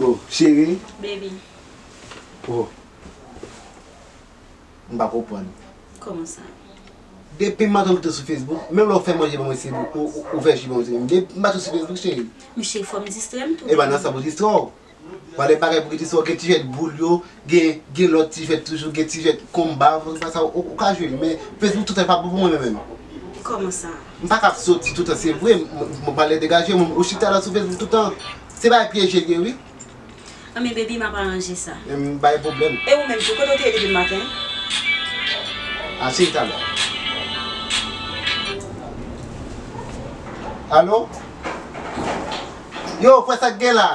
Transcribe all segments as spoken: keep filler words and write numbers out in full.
Oh, cheri. Baby. Oh. M pa konprann. Kòman sa? Depi maten ou kite sou Facebook, menm lè ou fè manje ban mwen, se ou, ou, ou fè ji ban mwen, se menm. Depi maten sou Facebook, cheri. Men cheri, fò m distrè m tou. E ba nan sa pou distrè w. Pale bagay pou ki distrè w, gen ti jwèt boul yo, gen, gen lòt ti jwèt toujou, gen ti jwèt konba, sa, ou, ou ka jwe, men Facebook toutan pa bon pou mwen menm. Kòman sa? M pa ka ap soti toutan, se vre, m, m, m pale degaje, ou chita la sou Facebook toutan. Se bagay pyeje l ye, wi. Anben, baby, m ap aranje sa. Men m bay pwoblèm. E ou menm tou, kote w te ye depi maten? A, se talè. Alo? Yo, frè, sa k gen la?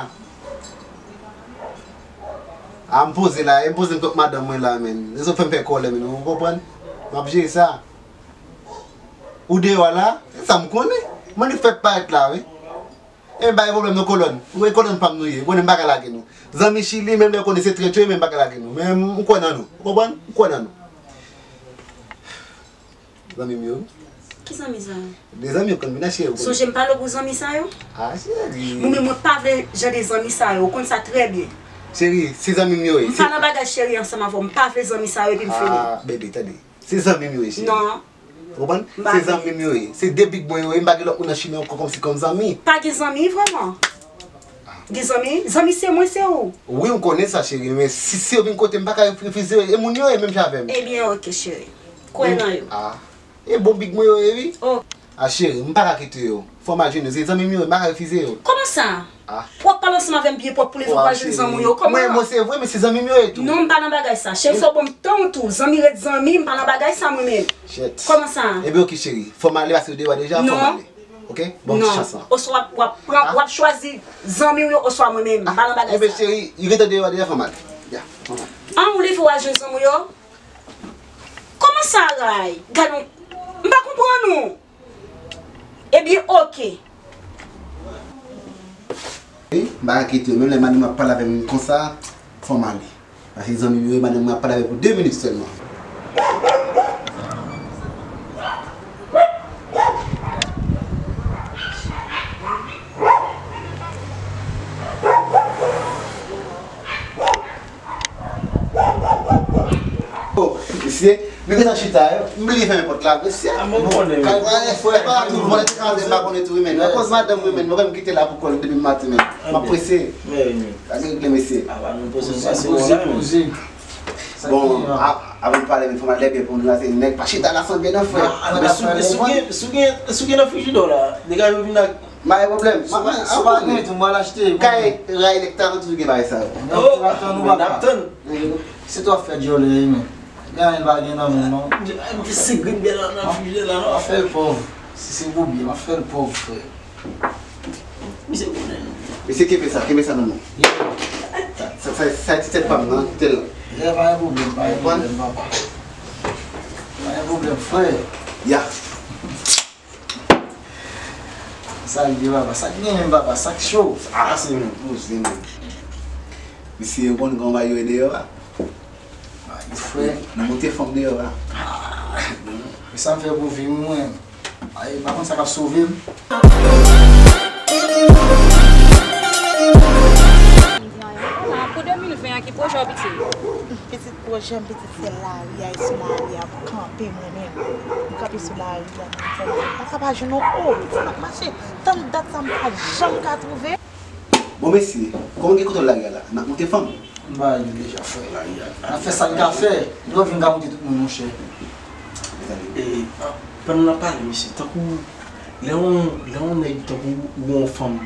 A, m poze la, e m poze m kot madanm mwen la, menn. Rezon fè m fè kòlè, menn, ou konprann? M ap jere sa. Ou deyò a la? Se sa m konnen. Mwen li fèk parèt la, wi. E m bay pwoblèm nan kolòn. Ou wè kolòn pa m nou ye. Ou konnen m pa ka lage nou. Zanmi Chili, menm lè ou konnen se trèt yo ye, men m pa ka lage nou. Men m kwè nan nou. Ou konprann? M kwè nan nou. Zanmi m yo. Ki zanmi sa yo? De zanmi yo konn vin a cheri. Sonje m pale w pou zanmi sa yo. A, cheri. Mwen menm mwen pa vle jan de zanmi sa yo. Ou konn sa trè byen. Cheri, se zanmi m yo ye. M pa nan bagay cheri ansanm avè w. M pa vle zanmi sa yo epi m fini. A, bebe, tande. Se zanmi m yo ye, cheri. Non. Ou konprann? Se zanmi m yo ye. Se de big mwen yo ye. M pa gen lòt moun nan chimen ankò kòmsi kòm zanmi. Pa gen zanmi vrèman. Gen zanmi? Zanmi se mwen, se ou. Wi, m konnen sa, cheri, men si, si yo vin kote m, m pa ka refize yo. E moun yo ye menm jan avè m. Ebyen, oke, cheri. Kwè nan yo. A. E bon big mwen yo ye, wi. Oh. A, cheri, m pa ka kite yo. Fò m al jwenn yo. Se zanmi m yo ye, m pa ka refize yo. Kòman sa? A. W ap pale ansanm avè m byen pwòp pou leve w al jwenn zanmi w yo. Kòman? Mwen, mwen, se vre, men se zanmi m yo ye tou. Non, m pa nan bagay sa. Cheri, fò w ban m tan w tou. Zanmi ret zanmi, m pa nan bagay sa mwen menm. Shit. Kòman sa? Ebyen, oke, cheri. Fò m ale, paske w deyò a deja, fò m ale. Oke? Bon, ti chans lan. Oswa w ap, w ap pran, w ap chwazi zanmi w yo, oswa mwen menm. M pa nan bagay sa. Ebyen, cheri, li gentan deyò a deja, fò m ale. Ya, fò m ale. An, ou leve w al jwenn zanmi w yo? Kòman sa, Ray? Gad on, m pa konprann ou. Ebyen, oke. Wi, m pa ka kite yo. Menm lè madanm ap pale avè m konsa, fò m ale. Paske zanmi m yo, madanm mwen ap pale avè l pou de minit sèlman. Oh, mesye, nou gentan chita, m bliye fèmen pòt la, mesye. A, mwen konnen, wi. Kay, frè, pa tou, vòlè te kraze, m pa konnen tou, wi, men. Akoz madanm mwen, men, mwen menm kite la pou kò l depi maten, men. M ap prese. Pa gen regle, mesye. A, pa nou poze pase. Bon, a, avan n pale, men fò m al dèyè pye pou nou rase nèg pa chita la san byen nan, frè. Men si w gen, si w gen, si w gen nan frijidè w la, degaje w vin ak. M pa gen pwoblèm. Si w pa gen tou, m al achte. Kay Ray Electra toujou gen bagay sa yo. N ap tann ou, papa. Se twa fè djòlè, men. Gen anyen pa gen nan men, non. M gen senk grenn byen nan, nan frijidè la, non. M ap fè l pòv. Si se pou byen, m ap fè l pòv, frè. Misye konnen nou. Mesye, kenbe sa, kenbe sa nan men w. Sa, sa, sa ti tèt pa m nan, kite l la. Ya, pa gen pwoblèm, pa gen pwoblèm, papa. Pa gen pwoblèm, frè. Ya. Sa l ye, papa? Sa k genyen, papa? Sa k cho? A, se yon poze, men. Mesye, ou konn gen yon bagay yo ye deyò a? Ay, frè. Nou moute fanm deyò a. Men sa m fè pou vi m, mwen. Ay, m pa konn sa k ap sove m. Pou de mil ven an, ki pwojè w, pitit? Pitit pwojè m, pitit, se lari a, e sou lari a pou kanpe mwen menm. M kanpe sou lari a, m pa ka pa jwenn yon po, pitit, m ap mache. Tann dat sa, m pa janm ka twouve. Bon, mesye, kòman gen kontwòl lari a la? N ap moute fanm? M ba yo deja, frè. N ap fè sa n ka fè. Nou pa vin ka moute tout moun, monchè. E, pandan n ap pale, mesye, tankou lè yon, lè yon nèg tankou ou yon fanm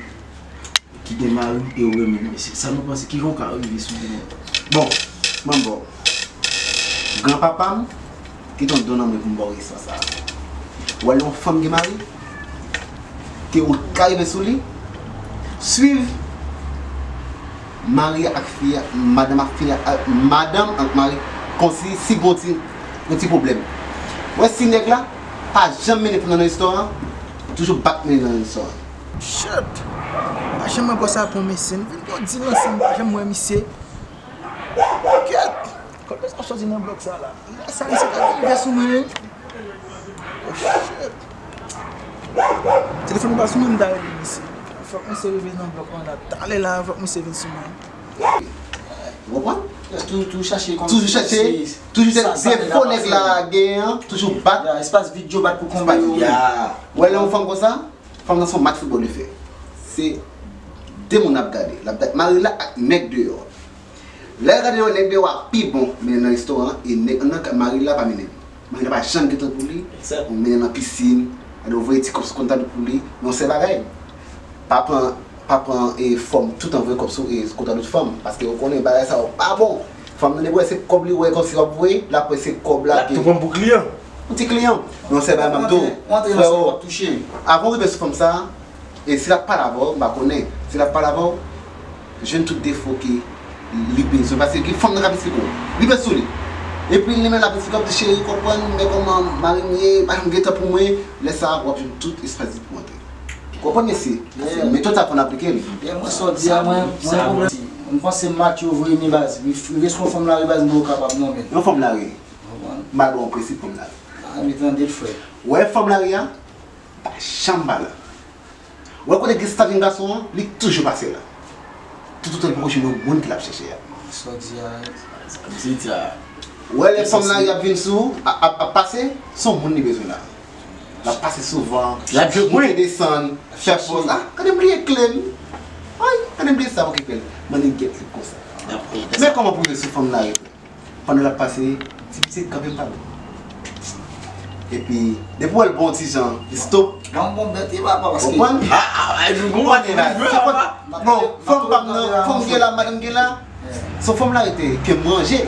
ki gen mari e ou renmen l, mesye, sa nou panse, kijan w ka rive sou li menm? Bon, m ap ba w. Granpapa m, kite yon don nan mwen pou m ba w respons sa a. Ou wè lè yon fanm gen mari, ke ou ka rive sou li, swiv mari ak fi a, madanm ak fi a, a, madanm ak mari, kòmsi si gon ti, gon ti pwoblèm. Ou wè si nèg la pa janm mennen fanm nan nan istwa a, toujou bat mennen nan istwa a. Shit! Pa janm wè bòs la pran mesye. Nou vin pran dil ansanm, pa janm wè misye. Kèt! Kòman sa soti nan blòk sa la? Sa misye ta rive sou mwen. Oh, shit. Telefòn pa sou mwen, m ta rele misye. Fòk misye rive nan blòk lan la. Talè la, fòk misye vin sou mwen. Ou konprann? Toujou chache kòm Toujou chache, toujou se defo nèg la genyen an, toujou bat. Espas vid yo bat pou konba yo. Ou wè lè yon fanm konsa, fanm nan se yon match foutbòl li fè. Se de moun l ap gade. L ap gade mari l la ak nèg deyò. Lè l gade yo, nèg deyò a pi bon mennen nan restoran e nèg anndan mari l la pa mennen. Mari la pa janm gen tan pou li. Ou mennen nan pisin, gade ou voye ti kòb sou kont a dou pou li. Men yon sèl bagay, pa pran pa pran e fòm toutan voye kòb sou e kont a dòt fanm. Paske ou konnen bagay sa yo pa bon. Fanm nan depi wè se kòb li wè kòmsi w ap voye, l ap wè se kòb la ke. L ap tou pran pou kliyan. Yon ti kliyan. Men yon sèl bagay m ap di w, freo, avan w rive sou fanm sa, e si l ap pale avè w, m pa konnen, si l ap pale avè w, jwenn tout defo ke li bezwen. Paske gen fanm nan k ap esplike w. Rive sou li. Epi li menm l ap esplike w, ap di cheri, konprann, men kòman mari m ye, pa janm gen tan pou mwen. Lè sa a, w ap jwenn tout espas vid pou antre. Konprann mesye? Metòd sa fò n aplike l. Mwen sa w di a, mwen, mwen pwoblèm. M panse mak yo voye m baz. Rive sou yon fanm lari baz, m pa kapab non men. Yon fanm lari. M al ba w yon prensip fanm lari. A, m tande l frè. Wè fanm lari a, pa janm pa la. Wè kote gen staf jenn gason an, li toujou pase la. Toutotan li poko jwenn yon moun ke l ap chèche a. Sa w di a, sa m sezi a. Wè lè fanm lari ap vin sou ou, ap, ap, ap pase, se yon moun li bezwen la. L ap pase souvan, l ap jwe kwen, desann, fè pòz. A, gade m bliye kle m. Ay, gade m bliye sa, okipe l. Mande l gen kle konsa. Men kòman pou rive sou fanm lari. Pandan l ap pase, ti pitit kanpe m pale. Epi, depi w wè l bon ti jan, li stop. Ban m bon bèt wi papa paske. Konprann? A a a, nou bon bagay. Bon, fanm pa m nan, fanm gen la, madanm gen la. Se yon fanm lari te ke manje.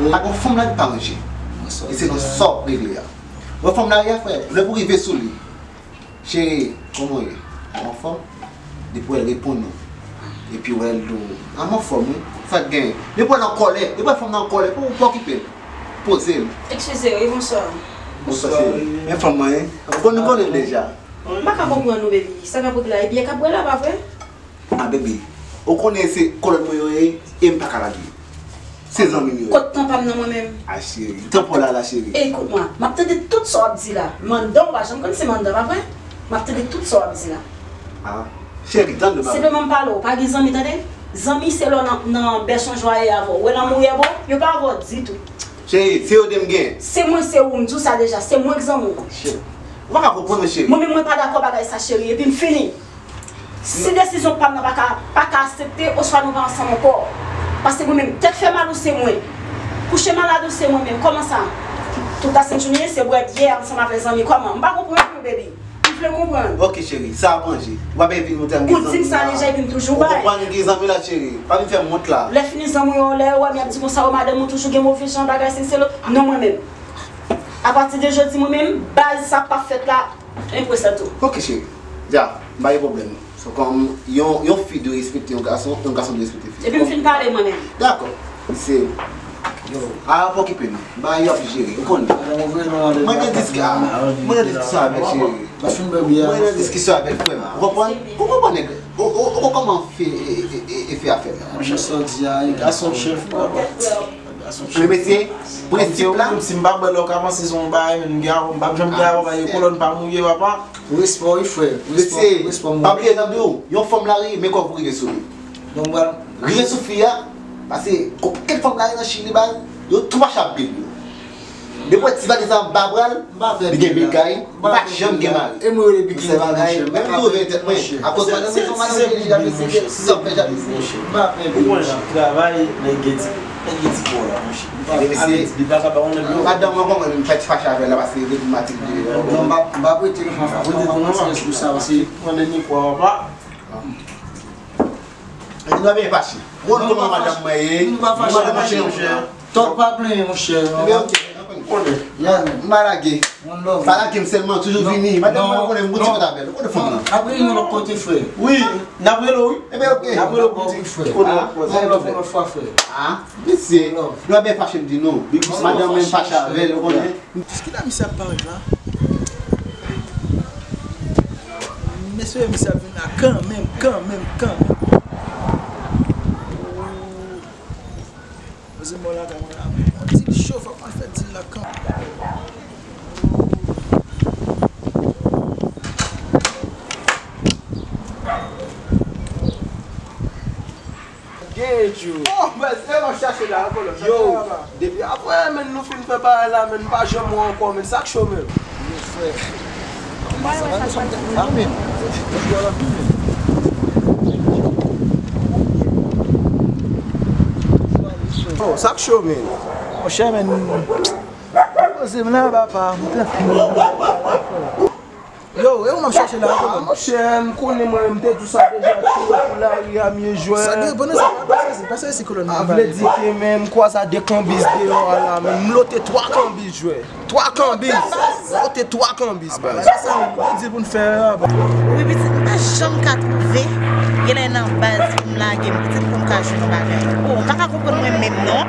Pa gen yon fanm lari pa manje. E se nan sa w ap regle a. Wè fanm lari a frè, lè pou rive sou li. Cheri, kòman w ye? Ou anfòm? Depi w wè l reponn ou. Epi w wè l di w, a m anfòm wi. Sa k genyen? Depi w wè l an kòlè, depi w wè fanm nan an kòlè, pa okipe l. Poze l. Eskize wi, bonswa. Bonswa cheri. Men fanm mwen ye. Ou konn, nou konnen l deja. M pa ka konprann ou baby. Sa k ap regle a? Epi e k ap bwè la, pa vre? A baby, ou konnen se kolòn mwen yo ye e m pa ka lage. Se zanmi m yo ye. Kot tan pa m nan mwen menm? A cheri, tan pa w la la cheri. Ey, kout mwen, m ap tande tout sa w ap di la. Mandan, ou pa janm konn se mandan, pa vre? M ap tande tout sa w ap di la. A cheri, tande ba mwen. Senpleman m pale w, pa gen zanmi, tande? Zanmi se lè w nan, nan bèch yon jwa e avè w. Ou wè lanmou yè bon? Yo pa avè w ditou. Cheri, se yo de m gen. Se mwen, se ou, m di w sa deja, se mwen k zanmi w. Cheri, ou pa ka konprann mwen cheri. Mwen menm mwen pa dakò bagay sa cheri, epi m fini. Si desizyon pa m nan pa ka, pa ka aksepte, oswa nou pa ansanm ankò. Paske mwen menm, tèt fè mal ou se mwen. Kouche malad ou se mwen menm. Kòman sa? Tout la sent jounen, se bwè byè ansanm avè zanmi. Kòman? M pa konprann non, baby. M vle konprann. Ok, cheri, sa ap ranje. Ou pa bezwen vin montre m gen zanmi la. Ou di m sa deja, epi m toujou bay. Ou konprann, gen zanmi la, cheri. Pa vin fè m wont la. Lè fini zanmi w yo, lè yo wè m, y ap di konsa, o madanm ou toujou gen move jan, bagay senselo. Non, mwen menm. Apati de jodi, mwen menm, baz sa k ap fèt la. Enpwesant tou. Ok cheri. Dja, m pa gen pwoblèm. Se kòm yon, yon fi dwe respekte yon gason, yon gason dwe respekte fi. Epi m fin pale mwen menm. Dakò. Se. Yo. A, pa okipe nou. Bagay yo ap jere. Ou konnen. Mwen gen diski a. Mwen gen diskisyon avèk cheri. Mwen gen diskisyon avèk frè m. Ou konprann? Ou konprann nèg? Ou, ou, ou konprann kòman fi, e, e, e, e fi a fè? Mwen sa w di a, gason chèf. Men mesye, prensip la. Si m pa bwè lè w ka panse se yon bagay, men m gen avè w, m p ap janm gen avè w, paske kolòn pa m ou ye, papa. Respè wi frè, respè, respè mwen. Pa bliye, jan m di w, yon fanm lari, men kòman pou rive sou li. Donk m pral. Rive sou fi a, paske kèk fanm lari nan Chili, baz, yo tou mache ap big yo. Depi w wè ti valiz la anba bra l, li gen big eye, li pa janm gen mari. E mwen rele big eye, monchè. Menm tou reveye tèt mwen. Akoz madanm mwen se yon madanm ki jalouzi, ki fè jalouzi. M pa pè big eye. Ou konn travay, men gen ti, men gen ti kò la, monchè. Ebyen mesye, madanm mwen konprann m fè ti fache avè l la paske li vin matil deyò. Non, m pa, m pa prete non, m pa prete non, m pa prete non, m pa prete non, m pa prete non. Mwen menm li kwè w pa. Epi nou pa byen fache. Ou konn kòman madanm mwen ye. Nou pa fache, monchè, monchè. Tòg pa plenyen, monchè. Ebyen, ok. Ou konnen. M pa lage. Pa lage m sèlman, toujou vini. Madanm mwen konnen m gon ti kòt avè l. Ou konnen fanm nan. N ap reyini yon lòt kote, frè. Wi, n ap rele w, wi. Ebyen, ok. N ap rele w pou di. Frè. Konnen. Yon lòt fwa, frè. A, mesye. Nou pa byen fache, m di nou. Madanm mwen, m fache avè l, ou konnen. Jiskilè misye ap parèt la. M espere misye ap vin la kanmenm, kanmenm, kanmenm. Poze mò lakay mwen la. Dil cho, fòk mwen fè dil la kanmenm. Gen Djou. Oh, bèz, e m ap chache la, kolòn. Yo, depi apre, men nou fin fè bagay la, men m pa janm wè ankò, men sa k cho, men. Yo, frè. Oh, sa k cho, men. Monchè, men. Poze m la, papa. M tranquille. Yo, e ou m ap chache la, ah, monchè, m konnen mwen, m te di w sa deja, tchou, pou lari a, m ye jwè. Sa gen, bon, sa pa pase, pase isi, kolòn. A vle di ke men m kwaze a de kanbiz deyò a la, men m lote twa kanbiz, jwè. Twa kanbiz. M lote twa kanbiz, baz. Sa, m te di pou n fè a, baz. Wi, pitit, m pa janm ka twouve, genlè nan baz pou m lage m, pitit, pou m ka jwenn yon bagay. Oh, m pa ka konprann mwen menm, non.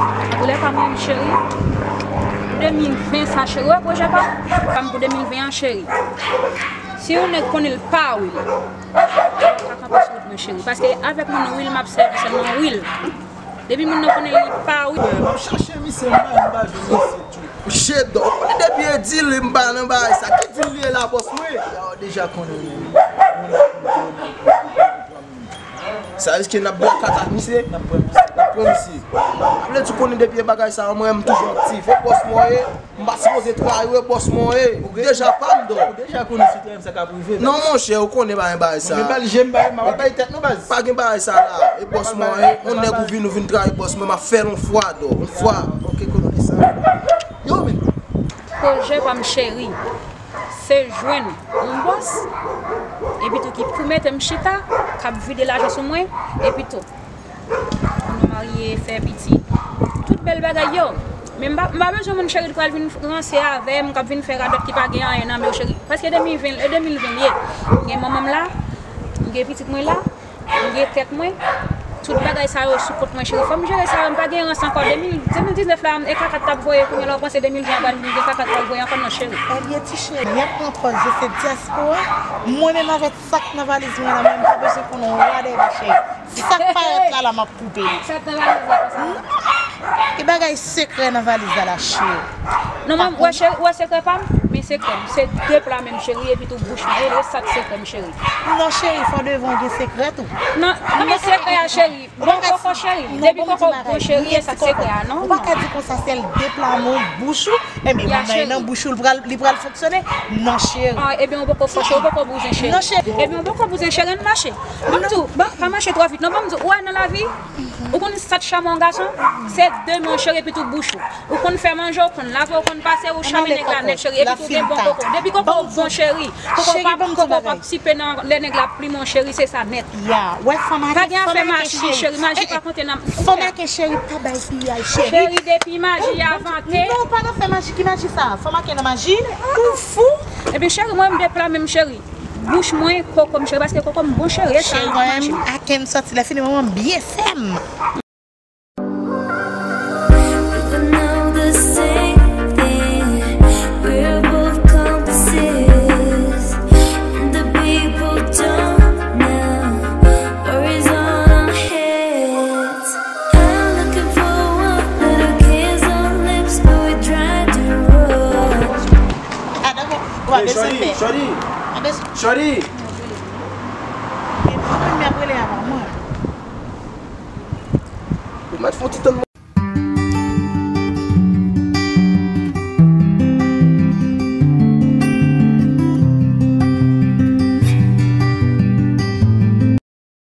Antoulèka, mwen, cheri, pou de mil ven sa, cheri, wè pwojè pa, pa m pou de mil ven an, cheri. Si yon nèg konnen l pa wi l, pa kanpe sou wout mwen, cheri. Paske avèk moun wi l m ap sèvi sèlman wi l. Depi moun nan konnen li pa wi l. M ap chache misye, m pa, m pa jwenn misye tou. Jedò, ou konnen depi e di l m pa nan bagay sa. Ki di l li ye la, bòs mwen? Yo deja konnen li. Sa vle di ke n ap blakawout ak misye? N ap pran misye. N ap pran misye. Sa vle di ou konnen depi e bagay sa, mwen, m toujou aktif. E bòs mwen ye, m pa sipoze trayi w, e bòs mwen ye. Ou deja pa m, donk. Ou deja konnen si trayi m sa ka rive. Non, monchè, ou konnen pa gen bagay sa. Men bal je m bay, m ap bay tèt nou, baz. Pa gen bagay sa la. E bòs mwen ye, yon nèg ou vin, ou vin trayi bòs mwen, m ap fè l yon fwa, donk, yon fwa. Ok, kolòn, e sa. Yo, men. Pwojè pa m cheri. Se jwenn yon bòs, epi tou ki pou mete m chita, k ap vide lajan sou mwen, epi tou, pou nou marye, fè pitit, tout bèl bagay yo. Men m pa, m pa bezwen moun cheri ki pral vin ranse avè m, k ap vin fè radòt ki pa gen anyen nan men yo cheri. Paske de mil ven, e de mil ven l ye. M gen manman m la, m gen pitit mwen la, m gen tèt mwen, tout bagay sa yo sou kont mwen, cheri. Fò m jere sa yo, m pa gen rans ankò. De mil, de mil diznèf la, e kakat t ap voye, kounye a la w panse de mil ven an pral vin gen kakat pral voye ankò, non, cheri. Ebyen, ti cheri, y ap pran pòz yo, se dyaspora. Mwen menm avèk sa k nan valiz mwen la, mwen m pa bezwen konnen whatever, cheri. Sa k parèt la, la, m ap koupe li. Sa k nan valiz la, konsa? Non. Gen bagay sekrè nan valiz la, la, cheri. Non, men, wè, cheri, wè sekrè pa m, men sekrè m. Se de pla menm, cheri, epi tou bouch mwen. E sa k sekrè m, cheri. Non, cheri, fò devan gen sekrè tou. Non, non, men sekrè a, cheri. Bon koko, cheri. Depi koko bon, cheri, e sa k sekrè a, non. Ou pa ka di konsa, sèl de pla men w, bouch ou. Ebyen, moun nan nan bouch ou, li pral, li pral fonksyone. Non, cheri. Ah, ebyen, ou poko fò, cheri, ou poko bouzen, cheri. Non, cheri. Ebyen, ou poko bouzen, cheri, ann mache. Ban m di w, pa mache twò vit, non, ban m di w, ou wè nan lavi, ou konn sa k chame yon gason? Se de men w, cheri, epi tou bouch ou. Ou konn fè manje, ou konn lave, ou konn pase, ou chame nèg la nèt, cheri, epi tou gen bon koko. Depi koko bon, cheri, koko pa, koko p ap sipe nan lè nèg la ap plimen w, cheri, se sa nèt. Ya, wè fanm a gen, fanm a gen cheri. Pa gen afè maji, cheri, maji pa konte nan, fanm a gen cheri, pa bay piyay, cheri. Cheri, depi maji a vante. Non, pa nan fè maji, ki maji sa? Fanm a gen nan maji, ou fou? Epi cheri, mwen m de pla menm, cheri. Bouch mwen, koko m, cheri, paske koko m bon, cheri, e sa m ap manje. Cheri, mwen menm, aken m sòti lè fini, mwen m byen fèm. Even though the same thing, we're both compasses, and the people don't know worries on our heads. I'm looking for one little kiss on lips, but we try to run. Hey, shorty, shorty. Shorty. Ou mèt fè yon ti tann.